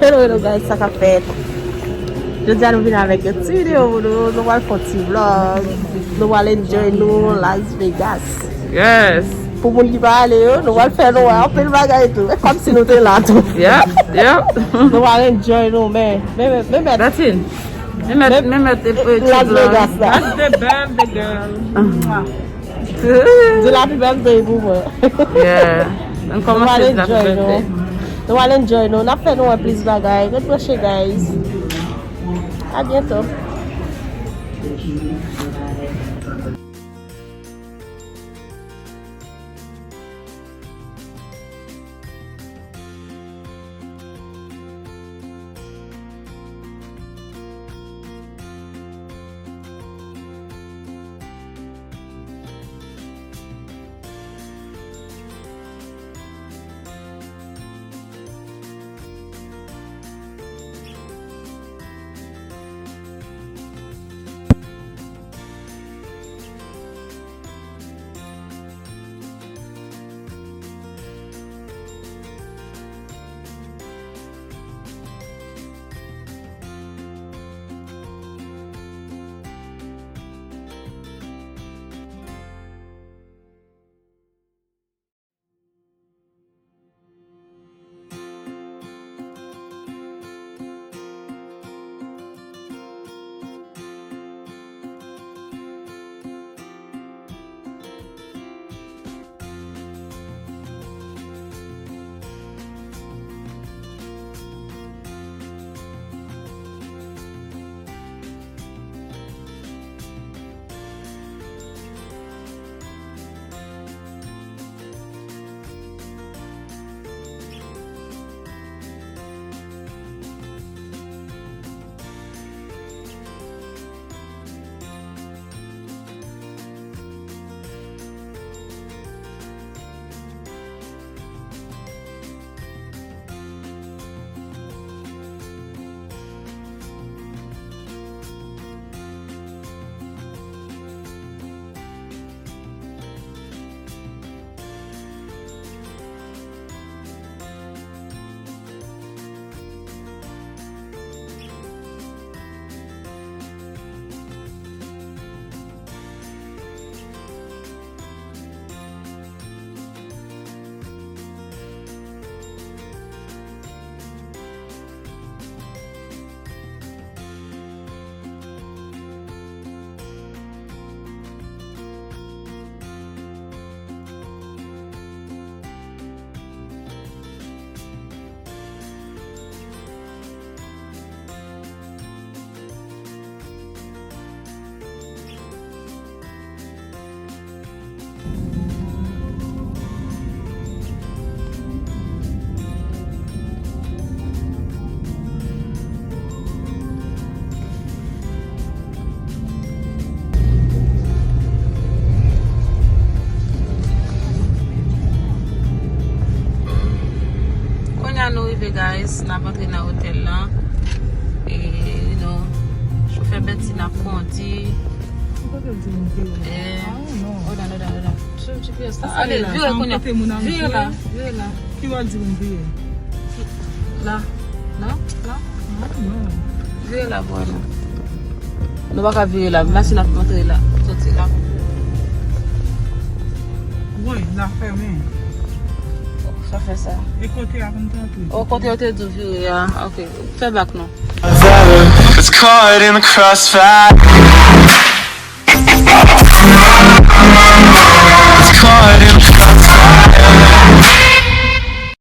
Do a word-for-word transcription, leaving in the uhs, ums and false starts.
Hello, hello guys, sa k ap fèt? Jodi a nou vin avèk yon ti videyo pou nou. Nou pral fè yon ti vlog. Nou pral enjoy nou Las Vegas. Yes. Pou moun ki pa ale yo, nou pral fè nou wè anpil bagay tou. E kòmsi nou te la tou. Yep, yep. Nou pral enjoy nou, men, men, men, men, men, Datin, men mèt, men mèt, e, e, Las Vegas la. That's the band, the girl. Di l happy birthday pou mwen. Yeah. Nou kòmanse di l happy birthday. Nou al enjoy nou. N ap fè nou wè plis bagay. Ret branche, guys. A byento. Kounye a nou rive, guys, n ap antre nan otèl lan. E, you know, chofè Betty n ap kondi. Ou kote l di m vire? Eh, hold on, hold on, hold on. Sou G P S la. Ale, vire kounye a. Vire la, vire la. Ki w al di m vire? La. La? La? Non. Vire la pou wè non. Nou pa ka vire la. Machin ap antre la. Soti la. Woy, la fèmen. Sa fè sa. E kote a pou n te antre? O, kote yo te di w vire a. Ok. Fè bak non. It's caught in the crossfire.